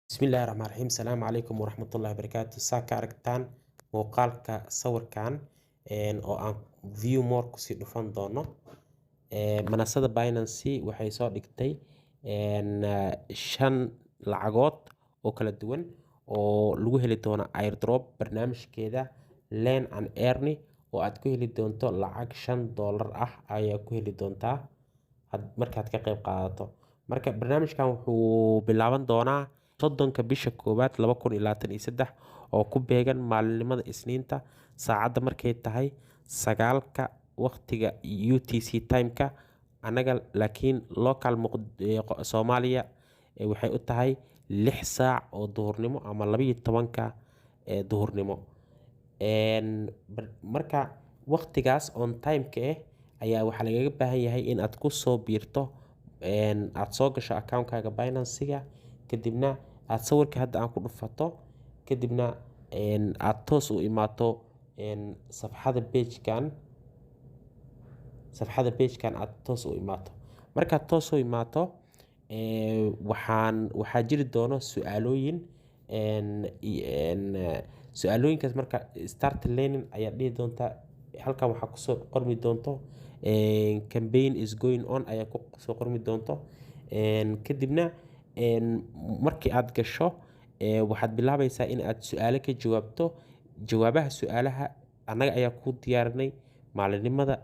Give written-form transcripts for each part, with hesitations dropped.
Bismillahi Raxmaani Raxiim. Salaamu calaykum waraxmatullaahi wabarakaatu. Saa ka aragtaan muuqaalka sawirkan oo aan view more kusii dhufan doono, manasada Binance waxay soo dhigtay shan lacagood oo kala duwan oo lagu heli doono airdrop barnaamijkeeda Learn and Earn, oo aad ku heli doonto lacag $5 ah ayaa ku heli doontaa markaad ka qayb qaadato. Marka barnaamijkan wuxuu bilaaban doonaa 30-ka bisha koowaad 2023, oo ku beegan maalinimada Isniinta, saacadda markay tahay 9-ka waqtiga UTC time-ka anaga, laakiin local Soomaaliya waxay u tahay 6 saac oo duhurnimo ama 12-ka duhurnimo. Marka waqtigaas on time-ka ah ayaa waxaa lagaga baahan yahay in aad ku soo biirto, aad soo gasho account-kaaga Binance-ga, kadibna aad sawirka hadda aan ku dhufato, kadibna aad toos u imaato safxada page-kan. Safxada page-kan aad toos u imaato. Markaad toos u imaato, waxaa jiri doono su-aalooyin. Su-aalooyinkaas marka "start learning" ayaad dhihi doontaa. Halkan waxaa kusoo qormi doonto "campaign is going on" ayaa kusoo qormi doonto. Kadibna markii aad gasho, waxaad bilaabaysaa in aad su-aalo ka jawaabto. Jawaabaha su-aalaha annaga ayaa kuu diyaarinay. Maalinimada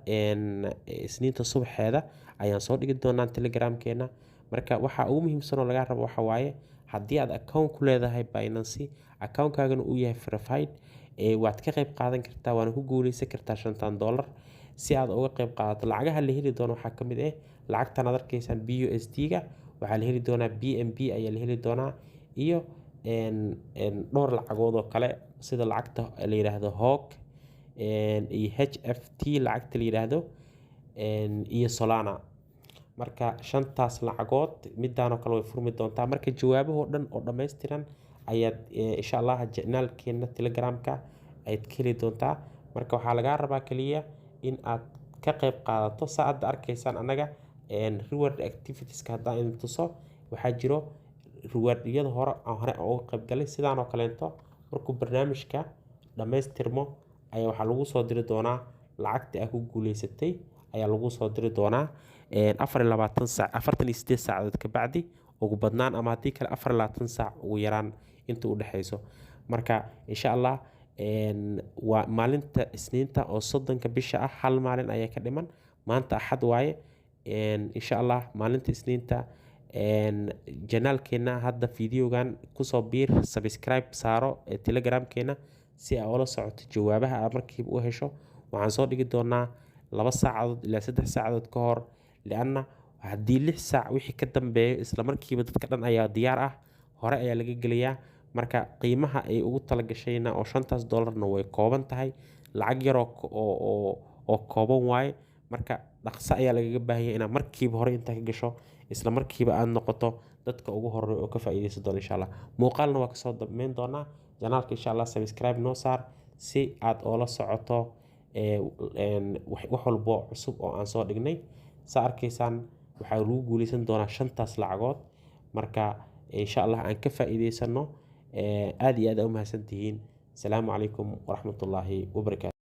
Isniinta subaxeeda ayaan soo dhigi doonaa Telegramkeena. Marka waxaa ugu muhiimsan oo lagaa rabo waxa waaye, haddii aad account ku leedahay Binance, account-kaagana uu yahay verified, waad ka qayb qaadan kartaa, waana ku guuleysan kartaa shantan dollar. Si aad uga qayb qaadato, lacagaha la heli doono waxaa kamid ah lacagtan aad arkaysaan, BUSD-ga waxaa la heli doonaa, BNB ayaa la heli doonaa, iyo dhowr lacagood oo kale, sida lacagta la yiraahdo Hawk iyo HFT lacagta la yiraahdo iyo Solana. Marka shantaas lacagood midaan oo kale way furmi doontaa. Marka jawaabahoo dhan oo dhammaystiran ayaad insha Allah channel-keena Telegramka ayaad ka heli doontaa. Marka waxaa lagaa rabaa kaliya in aad ka qayb qaadato. Saa hadda arkaysaan, annaga reward activitieska haddaan idin tuso, waxaa jiro reward-yada hore aan hore uga qayb galay. Sidaan oo kaleeto markuu barnaamijka dhammaystirmo ayaa waxaa lagu soo diri doonaa lacagta aad ku guuleysatay ayaa lagu soo diri doonaa 24 saac, 48 saacadood ka bacdi ugu badnaan, ama haddii kale 24 saac ugu yaraan inta u dhexeyso. Marka insha Allah waa maalinta Isniinta oo 30-ka bisha ah, hal maalin ayaa ka dhiman. Maanta Axad waaye. Insha Allah maalinta Isniinta channel-keena hadda videogan kusoo biir, subscribe saaro Telegramkeena si aa ula socoto jawaabaha aad markiiba u hesho. Waxaan soo dhigi doonaa 2 saacadood ilaa 3 saacadood ka hor, lianna haddii 6 saac wixii ka dambeeyo, isla markiiba dadka dhan ayaa diyaar ah, hore ayaa laga gelayaa. Marka qiimaha ay ugu talagashayna oo shantaas dollarna way kooban tahay, lacag yaroo oo kooban waaye. Marka dhaqso ayaa lagaga baahanya inaad markiiba hore intaa ka gasho, isla markiiba aad noqoto dadka ugu horeeya oo ka faa'iideysan doona. Insha Allah muuqaalna waa kasoo dambeyn doonaa channel-ka. Insha Allah subscribe noo saar si aad oola socoto wax walbo cusub oo aan soo dhignay. Saa arkaysaan, waxaa lagu guuleysan doonaa shantaas lacagood. Marka insha Allah aan ka faa'iideysano. Aad iyo aad aa u mahadsantihiin. Asalaamu calaykum waraxmatullaahi wabarakaatu.